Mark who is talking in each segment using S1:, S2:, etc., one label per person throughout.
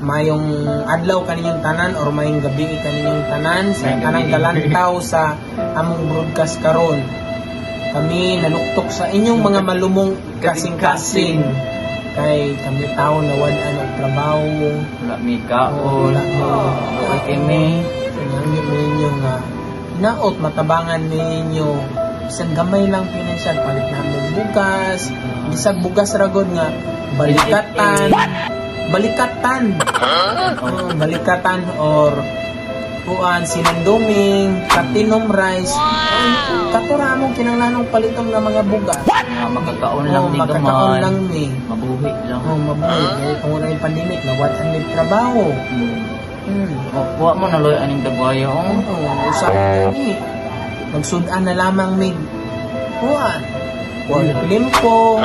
S1: Mayong adlaw kaninyong tanan or mayong gabi kaninyong tanan sa
S2: Mayong
S1: tanang
S2: gabi.
S1: Galantaw sa among broadcast karon. Kami nanuktok sa inyong mga malumong kasing-kasing kay kami tao na wala og trabaho.
S2: Wala mi kaon.
S1: Wala mi.
S2: Okay kami.
S1: Kanyang ninyo nga hinaot matabangan ninyo bisan gamay lang pinansyal, palit na mo bugas, bisag bugas ra gud nga balikatan, balikatan. Oh, balikatan or kuan, sinanduming, platinum rice. Wow. Katura among kinahanglanong paliton nga mga bugas.
S2: Nga makakaon lang
S1: Oh,
S2: ni
S1: makakaon
S2: gamay.
S1: Lang ni.
S2: Mabuhi lang.
S1: Oh, mabuhi kay kung wala yung pandemic na wala ang trabaho.
S2: Oh, kuha mo na loy aning dagwayo. Oh.
S1: Oo, usahay ni. Magsudan na lamang mig kuan. Pork limpo.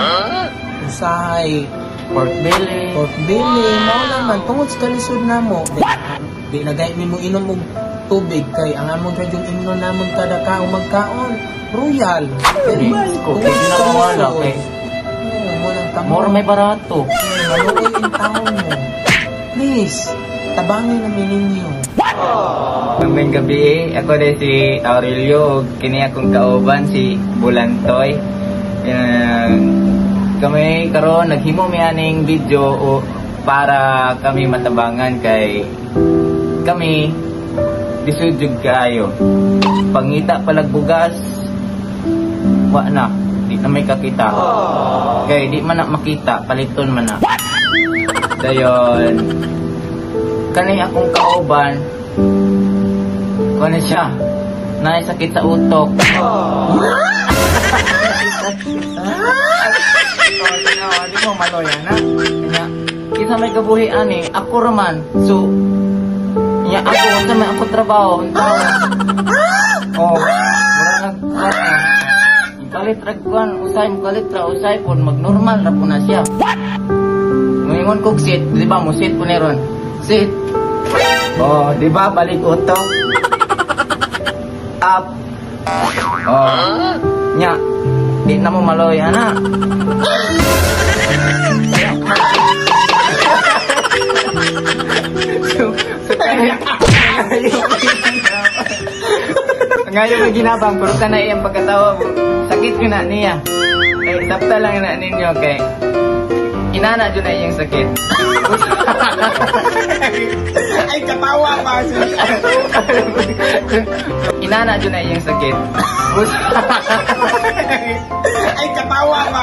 S1: Usahay
S2: Pork belly.
S1: Pork belly, mao naman tungod sa kalisod namo. Di na gayud mi mo inom og tubig kay ang among radyong imnon namon kada kaon magkaon, Royal.
S2: Di ko, di na mawala kay
S1: Oo, mo nang tamo.
S2: More may barato.
S1: Maluoy in taon mo. Please, tabangin namin ninyo.
S2: Maayong gabi, ako din si Aurelio, ug kini akong kauban si Bulantoy. Kami karon naghimo mi aning video o para kami matabangan kay kami lisod jud kaayo. Pangita palag bugas, wa na, di na may kakita. Kay di man na makita, paliton man na. Dayon, kani akong kauban, kuno siya, naay sakit sa utok. Oh, di mo maloya na. Kanya, kinsa may kabuhi ani, ako raman. So, nya ako, unsa may ako trabaho, unsa. Oh, mura nag kuan. Kalit ra kuan, usay mo kalit ra, usay pud magnormal ra po na siya. Muingon kog sit, di ba mo sit po ni ron? Sit. Oh, di ba balik utok? Up. Oh. Nya, di na mo maloy ana. So kaya, ngayon may ginabang, pero kanay iyang pagkatawa mo. Sakit ko na niya. Eh, sabta lang na ninyo kay inana dyan na iyang sakit.
S1: Ay, katawa pa.
S2: Inana dyan na iyang sakit.
S1: Ay, katawa pa.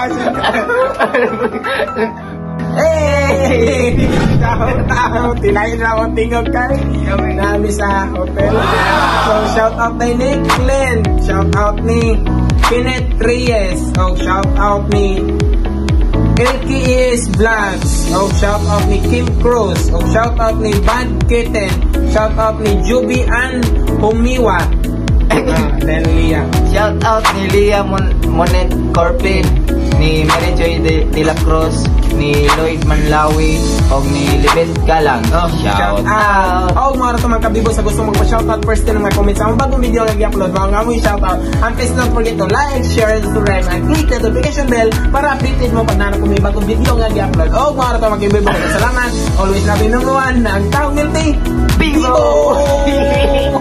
S1: Hey! Shout out! Tinayin na akong tingog kay nami sa hotel. So, shout out ni Nick Glenn. Shout out ni Kenneth Reyes. Oh, shout out ni LKS Vlogs. Oh, shout out ni Kim Cruz. Oh, shout out ni Bad Kitten. Shout out ni Juby Ann Humiwa. Ah, then Leah.
S2: Shout out ni Leah Monet Corpin, ni Mary Joy De La Cruz, ni Lloyd Manlawi, og ni Libet Galang.
S1: Oh,
S2: shout out.
S1: Oh, mga rato mga kabibo sa gusto magpa-shout out, first din mga comment sa among bagong video nga gi-upload, mga nga mo shout out. And please don't forget to like, share, and subscribe and click the notification bell para updated mo pag nana kung may bagong video nga gi-upload. Oh, mga rato mga kabibo, salamat. Always love you number one na ang taong milk Bibo!
S2: Bibo!